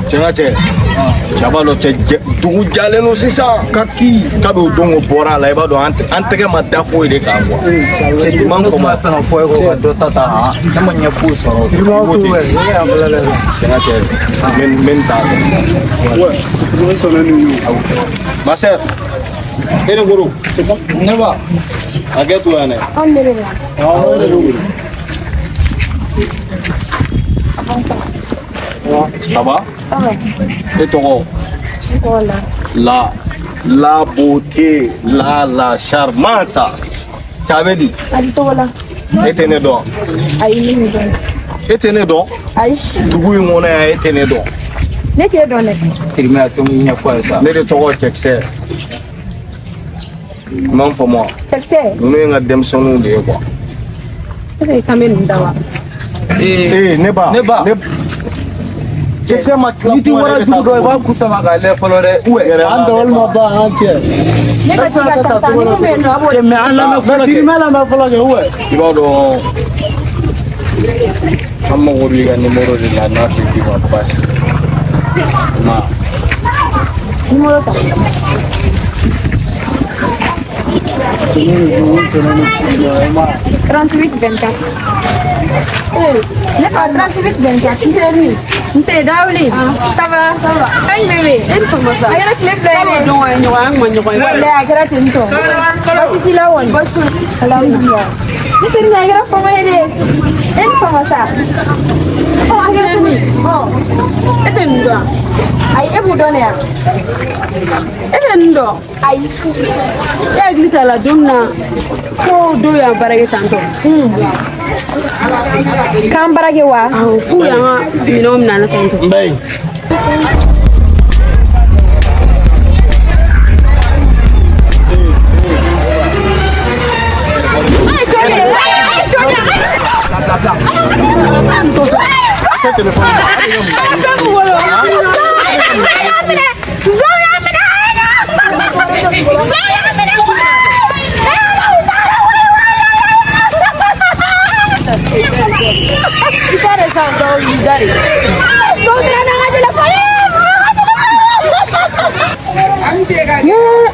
Cɛ n ka cɛ. Cɛ b'a dɔn cɛ dugu jalen don sisan. Kaki. Kabi o don o bɔra a la i b'a dɔn an tɛgɛ ma da foyi de kan quoi. I m'a ne tun faamu. b'a fɛ ka fɔ e kɔ ka dɔ ta ta han ne ma ɲɛ foyi sɔrɔ. Cɛ n ka cɛ n bɛ nin ta. Ma sœur. E ni goro. Ne ba. Hakɛ to yan dɛ. Anw de bɛ na. Ça va? Ça va. E tɔgɔ? N tɔgɔ la. La la beauté, la la charmante. Cɛ bɛ di? A bɛ tɔgɔ la. E tɛ ne dɔn. Ayi, ne m'o dɔn. E tɛ ne dɔn. Ayi. Dugu in kɔnɔ yan e tɛ ne dɔn. Ne t'e dɔn dɛ. Tirimɛ a to n ɲɛfɔ a ye sa. Ne de tɔgɔ Cɛkisɛ. I m'a faamu wa? Cɛkisɛ. Ninnu ye n ka denmisɛnninw de ye quoi. Est-ce que kan bɛ ninnu da wa? Ee ne ba. Ne ba. Cɛkisɛ ma tila N'i ti kuma la, wara e bɛ jugu taa dɔn i b'a kun sama k'a lajɛ fɔlɔ dɛ. Yɛrɛ An dabali ma ban an cɛ. Ne ka ci ka taa sa ni mun bɛ yen nɔ a b'o Cɛ mais an lamɛn fɔlɔ kɛ. Tirimɛ lamɛn fɔlɔ kɛ ouais. I b'a dɔn an mago b'i ka numéro de la n'a tɛ k'i ma baasi ye. I m'a ye? Numéro ta. 38 24. Ne fa 38 24. N teri. Nse Dawuli. Ça va? Ça va. Ka ɲi bébé. E ni fama sa. A kɛra tile fila ye dɛ. Ɲɔgɔn ye ɲɔgɔn an ma ɲɔgɔn ye. Walayi a kɛra ten tɔ. Baasi t'i la kɔni. Alhamdulilah. Ne teri nin a kɛra fama ye dɛ. E ni fama sa. Ɔ a kɛra cogo di? Ɔ E tɛ nin dɔn. Ayi e b'u dɔn ne ya? E tɛ nin dɔn. Ayi. E hakili t'a la don min na fo dɔw y'an baara kɛ tantɔ. K'an baara kɛ wa? Awɔ f'u y'an ka minɛnw minɛ an na tantɔ. N ba ye.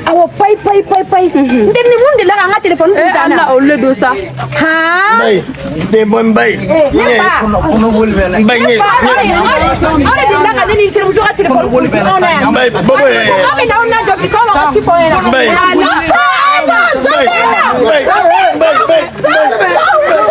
Awɔ payi payi payi payi. N teri ni mun delila k'an ka telefɔni kun t'an na. Ala olu le don sa. Han. N ba ye. Ne bɔ n ba ye. Ne fa. Kɔnɔboli bɛ n na. N ba ye. Ne fa aw de delila ka ne ni n terimuso ka telefɔni kun anw na yan. N ba ye. Bɔbɔ ye. Aw bɛ n'aw lajɔ bi k'aw b'aw ka ci fɔ aw ɲɛna. N ba ye. Ah, non, N ba ye. N ba ye. N ba ye. N ba ye.